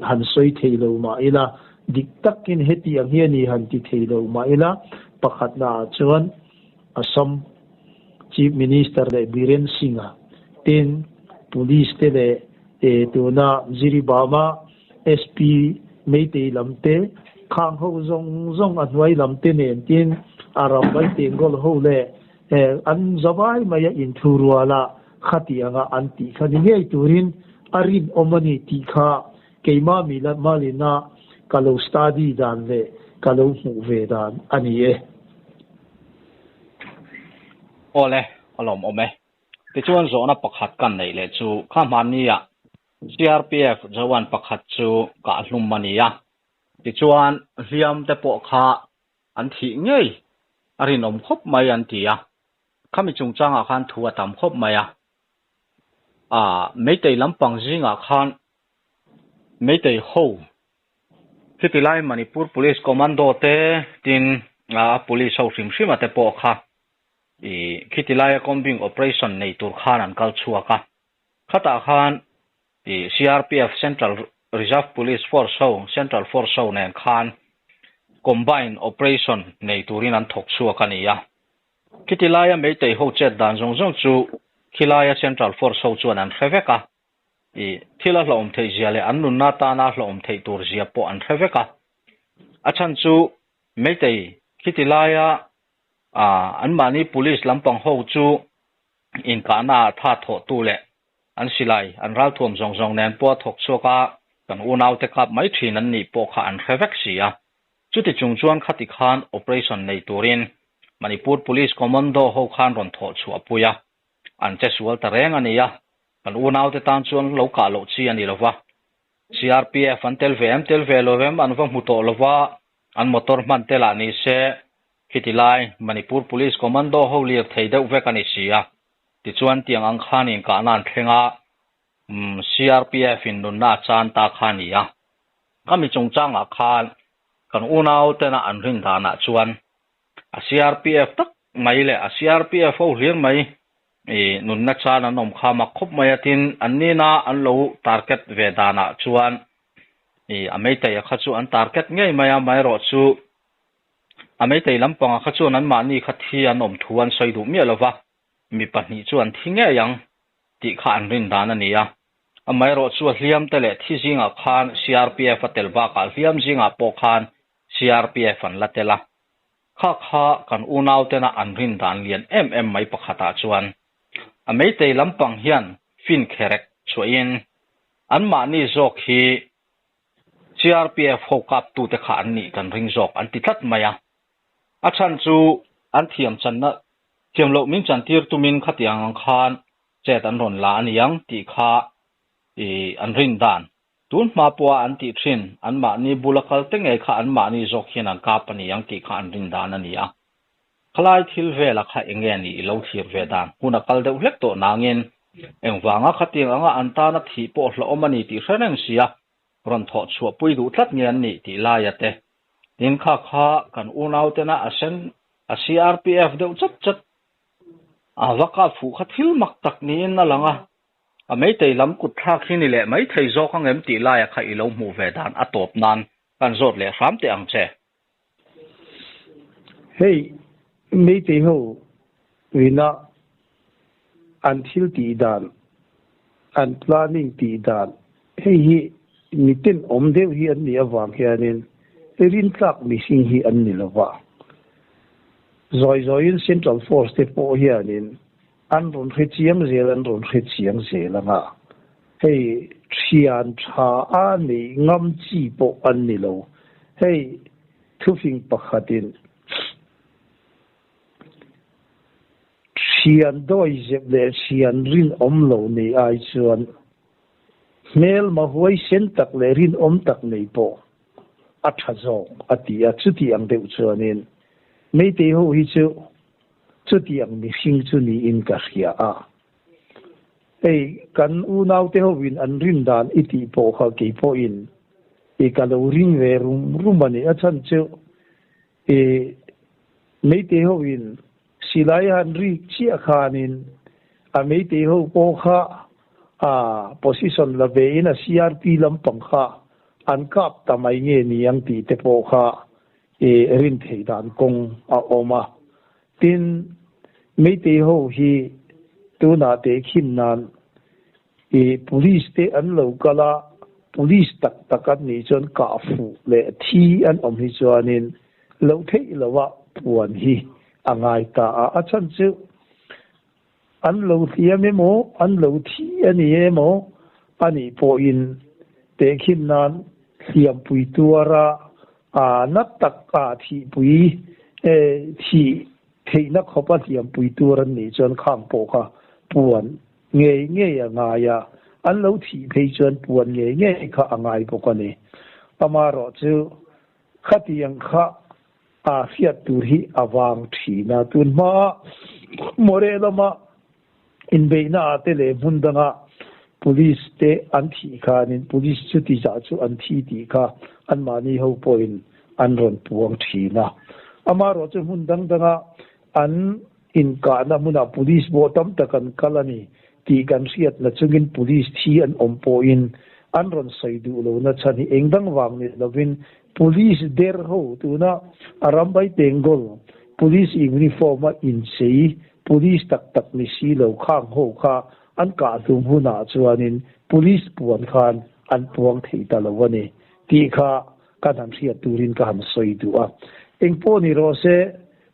han sawi thei lo mah ila, dik takin hetiang hi a ni han ti thei lo mah ila, pakhatnaah chuan Assam Chief Minister leh Biren Singh-a ten Police te leh tuna Jiribama SP Meitei lam te, khang ho zawng zawng a hnuai lam te nen tin a ram mai Tengol ho leh an zavai mai a inthu rual a khatianga an tih kha ni ngei turin a rinawm a ni tih kha keimah mi malina ka lo study dan leh ka lo hmuh ve dan a ni e. Awle, a lawmawm e. Tichuan zawhna pakhat kan neih leh chu kha hmannia CRPF Jawan pakhat chu kah hlum a ni a, tichuan hliam te pawh kha an thih ngei a rinawm khawp mai an ti a, khami chungchangah khan thu a tam khawp mai a, ah Meitei lampang zingah khan Meitei ho khiti lai Manipur Police Commando te tin a Police ho hrim hrim a te pawh kha ih khiti laia combing operation nei tur khan an kal chhuak a. Khatah khan ih CRPF Central Reserve Police Force ho, Central Force ho nen khan Combine Operation nei turin an thawk chhuak a ni a. Khiti laia Meitei ho chet dan zawng zawng chu khilaia Central Force ho chuan an hre vek a. Ih thil a hlauhawm theih zia leh an nunna tana hlauhawm theih tur zia pawh an hre vek a. A chhan chu Meitei khiti laia ah anmahni Police lampang ho chu Inkahna ah tha thawhtu leh an silai, an ralthuam zawng zawng nen pawh a thawk chhuak a, kan unaute kap mai thin an nih pawh kha an hre vek si a. Chuti chung chuan khati khan operation nei turin Manipur Police Commando ho khan rawn thawh chhuah pui a, an che sual ta reng a ni a, kan unaute tan chuan lo kah loh chi a ni lo va. CRPF an tel ve em tel ve lo em an va hmu tawh lo va, an motor hman te lah ni se Khiti lai, Manipur Police Commando ho lir thei deuh vek a ni si a. Tichuan tiang ang khan inkahna an thleng a, umm CRPF in nunna a chan ta kha a ni a. Ka mi chungchangah khan kan unau tena an rin danah chuan a CRPF tak mai leh a CRPF ho hlir mai i nunna chan an awm kha mak khawp mai a tin an nina an lo target ve danah chuan i a meitei kha chu an target ngei mai a, amaherawhchu A meitei lampangah kha chuan anmahni kha thi an awm thu an sawi duh miah lo va, mi pahnih chu an thi ngei ang tih kha an rin dan a ni a. Amaherawh chu a hliam te leh thi zingah khan CRPF a tel bakah hliam zingah pawh khan CRPF an la tel a. Kha kha kan unautena an rin dan lian em em mai pakhatah chuan a meitei lampang hian fin kherek chhuahin anmahni zawk hi CRPF ho kaptute kha an nih kan ring zawk an ti tlat mai a. A chhan chu an thiam channa thiam loh min chantir tumin khatiang ang khan chet an rawn la a niang tih kha ih an rin dan. Tun hma pawha an tih thin anmahni bula kal te ngei kha anmahni zawk hian an kap a niang tih kha an rin dan a ni a. Khalai thil vela kha eng nge ni i lo thlir ve dan? Hun a kal deuh hlek tawh nangin engvanga khatiang anga an tana thih pawh hlauhawm a ni tih hre reng sia rawn thawh chhuah pui duh tlat nge an nih tih laia te. Tin kha kha kan unautena a sen a CRPF deuh chat chat a va kap fuh kha thil mak tak niin a lang a, a meitei lam kut thlak hi ni leh mai thei zawk ang em tih laia kha i lo hmuh ve dan a tawp nan kan zawt leh hram teh ang che. Hei Meitei ho rina an thil tih dan, an planning tih dan hei hi miten awm deuh hi an nih avang hianin rintlak mihring hi an ni lova. Zawi zawiin Central Force te pawh hianin an rawn hre chiang zel an rawn hre chiang zel anga hei thian tha a neih ngam chi pawh an ni lo. Hei thufing pakhatin thian dawi zep leh thian rinawm lo nei ai chuan hmelma huaisen tak leh rinawm tak nei pawh a tha zawk a ti a, chuti ang deuh chuanin Meitei ho hi chu Chutiang mihring chu niin ka hria a. Hei, kan unaute hovin an rin dan i tih pawh kha kei pawhin I ka lo ring ve rum rum a ni. A chhan chu i Meitei ho in silai han rik chiah khanin a Meitei ho pawh kha a position la ve in a CRP lampang kha an kap ta mai nge ni ang tih te pawh kha i rin theih dan kawng a awm a. Tin, Meitei ho hi tunah tehkhin nan I police te an lo kal a, police tak tak an nih chuan kah fuh leh thi an awm hi chuanin loh theih loha puan hi a ngai ta a. A chhan chu an lo hliam emaw, an lo thi a ni emaw a nih pawhin tehkhin nan hliampui tuara na tak a thihpui thih theihna khawpa hliampui tuar an nih chuan khang pawh kha puan ngei ngei a ngai a, an lo thih phei chuan puan ngei ngei kha a ngai bawk a ni. Amaherawh chu khatiang kha a hriat tur hi a vang thin a, tun hmaa Moreh lama inbeihna ah te leh hmun danga Police te an thih khanin Police chuti zah chu an thi tih kha anmahni ho pawhin an rawn puang thin a. Amaherawh chu hmun dang danga an Inkahna hmunah police pawh tam tak an kal a ni tih kan hriatna chungin police thi an awm pawhin an rawn sawi duh lohna chhan hi eng dang vang ni lovin police der ho tuna a rambai Tengol police uniform a inchei police tak tak ni si lo khang ho kha an kah hlum hunah chuanin police puan khan an puang thei ta lo a ni tih kha kan han hriat turin ka han sawi duh a. Engpawh ni rawh se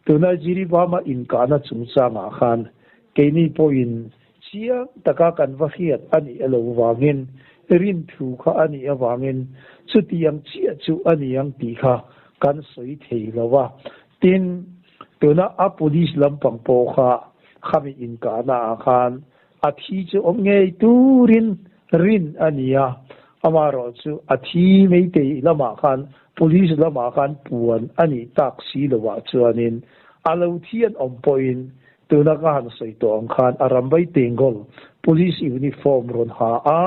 Tuna Jiribama inkahna chungchangah khan keini pawhin chiang taka kan va hriat a nih elo vangin, rin thu kha a nih avangin chutiang chiah chu a ni ang tih kha kan sawi thei lo a. Tin, tuna a police lampang pawh kha khami inkahna ah khan a thi chu awm ngei turin rin a ni a, amaherawh chu a thi meitei lamah khan police lamah khan puan a nih tak si lovah chuanin a lo thi an awm pawhin tuna ka han sawi tawh ang khan a Rambai Tengol police uniform rawn ha a,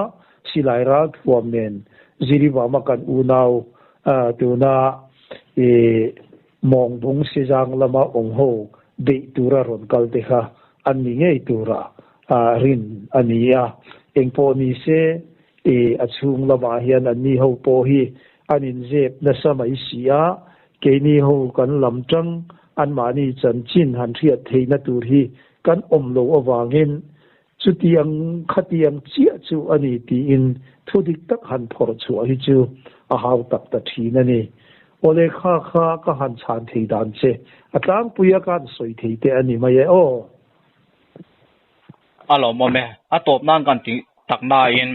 silai ralthuam nen Jiribama kan unau tuna i Mawngbung Sizang lama awm ho beih tura rawn kal te kha an ni ngei tura rin a ni a. Engpawh ni se, i a chhung lamah hian anni ho pawh hi an inzep nasa mai si a, keini ho kan lam tang anmahni chanchin han hriat theihna tur hi kan awm lo avangin Chutiang khatiang chiah chu a ni tiin thu dik tak han phawrh chhuah hi chu a hau tak ta thin a ni. Awle kha kha ka han chhan thei dan che, a tlangpuia ka han sawi thei te a ni mai e aw. A lawmawm e, a tawp nan kan ti tak nain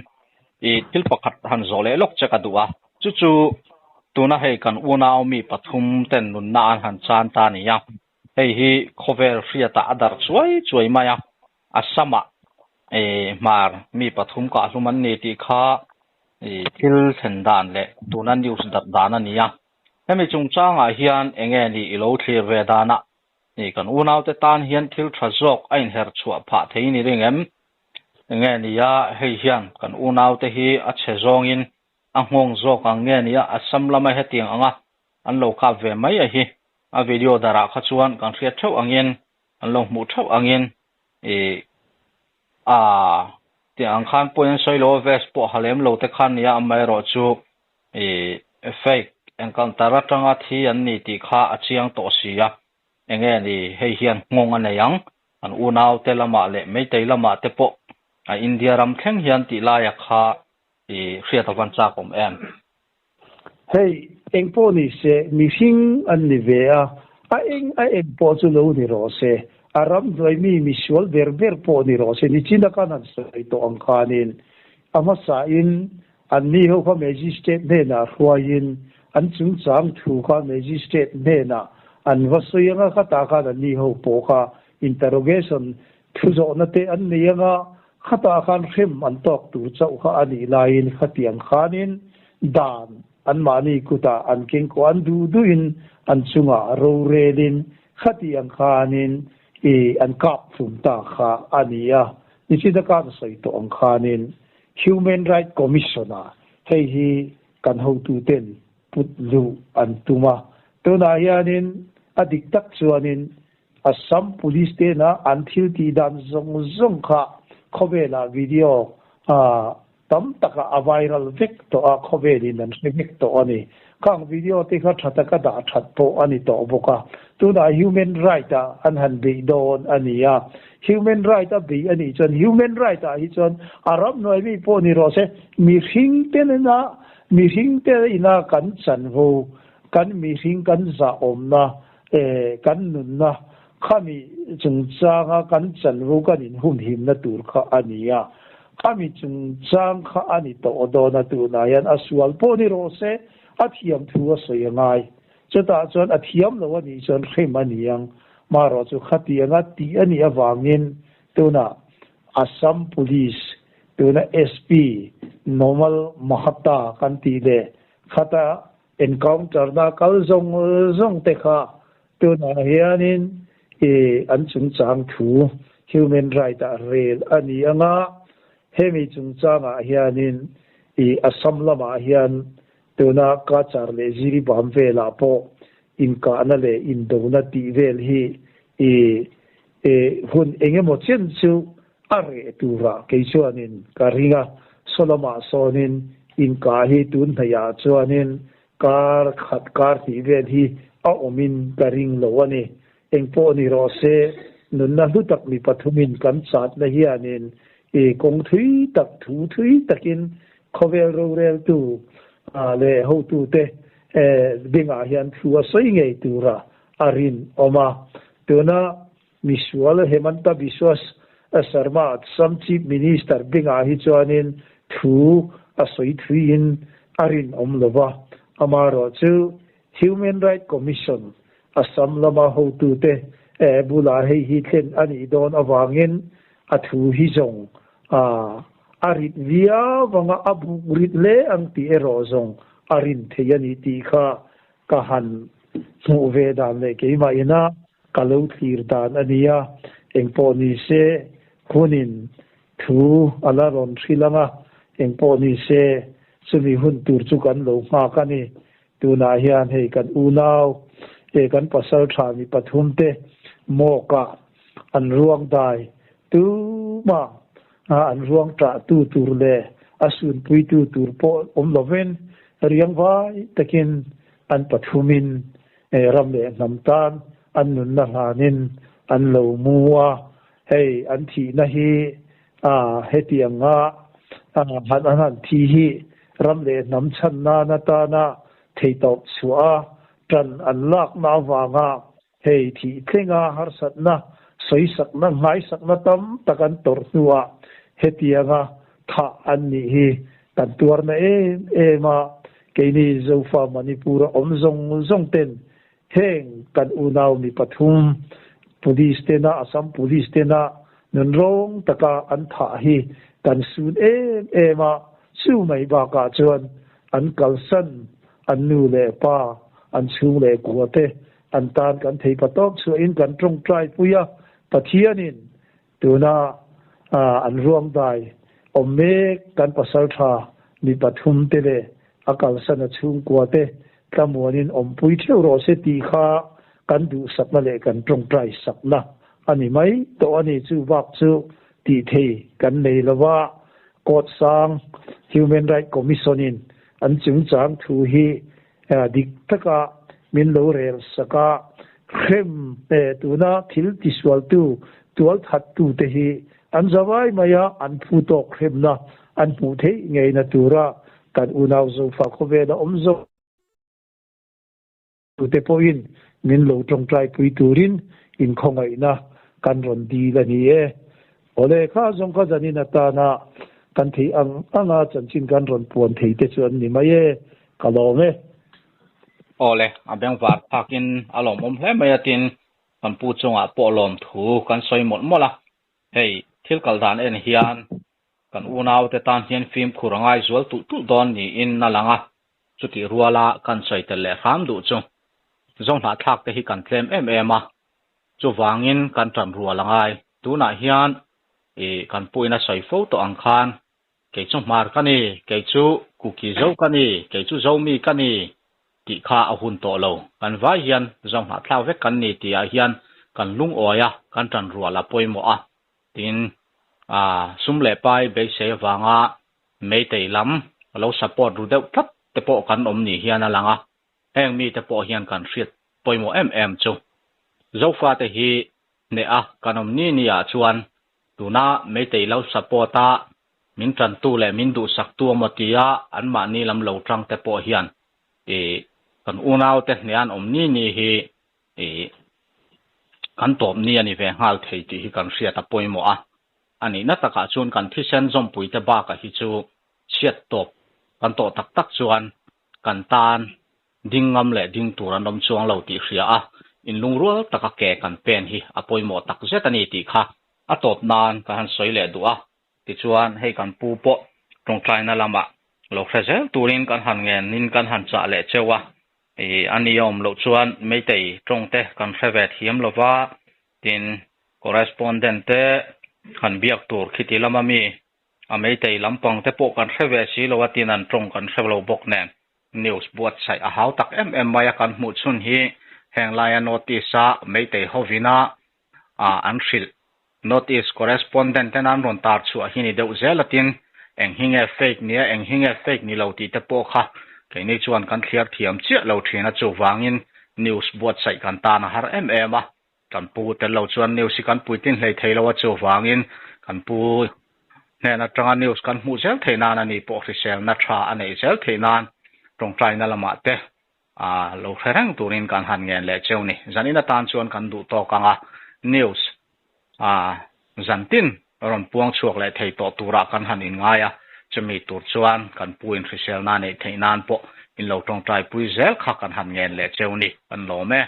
i thil pakhat han zawh leh lawk che ka duh a, chu chu tuna hei kan unau mi pathum ten nunna an han chan ta a ni a, hei hi khawvel hriatah a darh chuai chuai mai a, Assam-ah hmar mi pathum kahhlum an ni tih kha thil thlen dan leh tuna news darh dan a ni a. Hemi chungchangah hian eng nge ni i lo thlir ve danah kan unaute tan hian thil tha zawk a inher chhuah phah thei ni ring em? Eng nge ni a, hei hian kan unaute hi a chhe zawngin a nghawng zawk ang nge ni a, Assam lama hetiang anga an lo kap ve mai a hi a video darah kha chuan kan hriat theuh angin an lo hmuh theuh angin ih a tih ang khan pawhin an sawi lo a vest pawh ha lem lo te khan nia amaherawh chu ih fake encounter atanga thi an ni tih kha a chiang tawh si a enge ni hei hian nghawng a nei ang an unau te lamah leh meitei lamah te pawh a India ram thleng hian tih laia kha ih hriat a van chak awm em. Hei, eng pawh ni se, mihring an ni ve a, a eng a eng pawh chu lo ni rawh se, a ramhnuai mi misual ber ber pawh ni rawh se, nichina khan han sawi tawh ang khanin a hmasain an ni ho kha Magistrate hnenah hruaiin an chungchang thu kha Magistrate hnenah an va sawi ang a, khatah khan an ni ho pawh kha interrogation thu zawhna te an nei ang a, Khatah khan hrem an tawk tur chauh kha a nih laiin khatiang khanin dan anmahni kutah an keng kawh an duh duhin an chungah rorelin khatiang khanin i an kap hlum ta kha a ni a. Nichina khan sawi tawh ang khanin Human Right Commission-ah hei hi. kan hotuten put luh an tum a. Tunah hianin a dik tak chuanin Assam Police tena an thil tih dan zawng zawng kha khawvelah video tam taka a viral vek tawh a, khawvelin an hre vek tawh a ni. Khang video te kha tha taka dah that pawh a ni tawh bawk a. Tunah human right ah an han beih dawn a ni a. Human right a beih a nih chuan human right ah hi chuan a ramhnuai mi pawh ni rawh se, mihring te nena mihring te ina kan chanvo, kan mihring kan zahawmna, kan nunna khami chungchanga kan chanvo kan inhumhimna tur kha a ni a, khami chungchang kha a ni tawh dawn a, tunah hian a sual pawh ni rawh se, a thiam thu a sawi a ngai. Chutah chuan a thiam lo a nih chuan hrem a ni ang. Marawh chu khatianga tih a nih avangin tunah Assam Police, tuna SP Nomal Mahata kan tih leh khata encounter na kal zawng zawng te kha Tunah hianin i an chungchang thu human right ah rel a ni ang a, hemi chungchangah hianin i Assam lamah hian tuna Cachar leh Jiribam velah pawh inkahna leh indona tih vel hi i hun engemaw chen chu a reh turah kei chuanin ka ring a, saw lamah sawnin inkah hi tun hnaihah chuanin Kar khat kar tih vel hi a awmin ka ring lo a ni. Engpawh ni rawh se, nunna hlu tak mi pathumin kan chatna hianin i kawng thui tak thu thui takin khawvel roreltu leh hotute bengah hian thu a sawi ngei tura a rinawm a. Tuna Misual Hemanta Biswas Sarma Assam Chief Minister bengah hi chuanin thu a sawi thuiin a rinawm lo va, amaherawh chu Human Right Commission Assam lama hotute bulah hei hi thlen a nih dawn avangin a thu hi zawng a rit viau anga a buk rit hle ang tih erawh zawng a rin thei a ni tih kha ka han hmuh ve dan leh keimah ina ka lo thlir dan a nia, engpawh ni se hunin thu a la rawn hrilh ang a, engpawh ni se chumi hun tur chu kan lo nghak a ni. Tunah hian hei kan unau eh kan pasal tha mi pathum te mawkah an ruang dai tumah an ruang tah tu tur leh a sunpui tu tur pawh awm lovin riang vai takin an pathumin ram leh hnam tan an nunna hlanin an lo mu a, hei an thihna hi hetianga han an han thi hi ram leh hnam chhan nan atana theitawp chhuah a tan an lakna avanga Hei thih thlenga harsatna, sawisakna, nghaisakna tam tak an tawrh hnuah hetianga thah an nih hi kan tuarna em em a, keini Zofa Manipur-a awm zawng zawng ten heng kan unau mi pathum Police tena Assam Police tena nunrawng taka an thah hi kan sun em em a, chu mai bakah chuan an kalsan an nu leh pa an chhung leh kua te an tan kan thei pa tawp chhuahin kan tawngtai pui a, Pathianin tuna an ruang dai awm mek kan pasal tha mi pathum te leh a kalsan a chhungkua te tlamuanin awmpui theuh rawh se tih kha kan duhsakna leh kan tawngtai sakna a ni mai tawh a ni. Chu bak chu tih thei kan nei lo va, Court sang Human Right Commission in an chungchang thu hi Dik taka min lo rel sak a, hrem eh tuna thil tisualtu, tualthattute hi an za vai mai a, an phu tawk hremna an hmuh theih ngeina tura kan unau Zofa khawvela awm zawk tute pawhin min lo tawngtaipui turin inkhawngaihna kan rawn dil a ni e. Awle, kha zawng kha zanin atana kan theih ang anga chanchin kan rawn puan thei te chu an ni mai e. Ka lawm e. Awle, a bengvar thakin a lawmawm hle mai a tin kan pu chungah pawh lawm thu kan sawi mawlh mawlh a. Hei, thil kal dan en hian kan unaute tan hian fimkhur a ngai zual tulh tulh dawn niin a lang a, chutih ruala kan sawi tel leh hram duh chu Zohnahthlak te hi kan tlem em em a, chuvangin kan tan rual a ngai. Tunah hian ih kan puin a sawi fo tawh ang khan. Kei chu Hmar ka ni, kei chu Kuki Zo ka ni, kei chu Zomi ka ni tih kha a hun tawh lo. Kan vai hian Zohnahthlak vek kan ni tihah hian kan lungawi a, kan tanrual a pawimawh a. Tin, sum leh pai beisei avanga Meitei lam lo support ru deuh tlat te pawh kan awm ni hian a lang a. Heng mite pawh hian kan hriat pawimawh em em chu. Zofate hi hneh a kan awm ni ni ah chuan tuna Meitei lo support a min tantu leh min duhsaktu emaw tia anmahni lam lo tang te pawh hian ih kan unaute hneh an awm ni ni hi ih kan tawp ni a ni ve nghal thei tih hi kan hriat a pawimawh a. A nihna takah chuan kan thisen zawmpuite bakah hi chu chhiat tawp kan tawh tak tak chuan kan tan ding ngam leh ding tur an awm chuang lo tih hria a, inlungrual taka ke kan pen hi a pawimawh tak zet a ni tih kha a tawp nan ka han sawi leh duh a. Tichuan, hei kan pu pawh tawngtaina lamah lo hre zel turin kan han ngenin kan han chah leh cheu a, ih a ni awm loh chuan Meitei tawngte kan hre ve thiam lo va, tin correspondent te han biak tur khiti lama mi A meitei lampang te pawh kan hre ve si lo a tin an tawng kan hre lo bawk nen news buatsaih a hau tak em em mai a kan hmuh chhun hi heng laia North East a meitei hovina an hrilh North East correspondent ten an rawn tar chhuah hi ni deuh zel a tin eng hi nge fake nia eng hi nge fake ni lo tih te pawh kha keini chuan kan thliar thiam chiah lo thin a chuvangin news buatsaih kan tan a har em em a. Kan pu tel lo chuan news hi kan puitlin hlei thei lo a, chuvangin kan pu hnen atanga news kan hmuh zel theih nan a ni pawh hriselna tha a neih zel theih nan tawngtaina lamah te lo hre reng turin kan han ngen leh cheu ni. Zanin atan chuan kan duh tawk ang a, news zantin rawn puang chhuak leh thei tawh turah kan han inngai a, chumi tur chuan kan pu in hriselna neih theih nan pawh in lo tawngtaipui zel kha kan han ngen leh cheu ni, kan lawm e.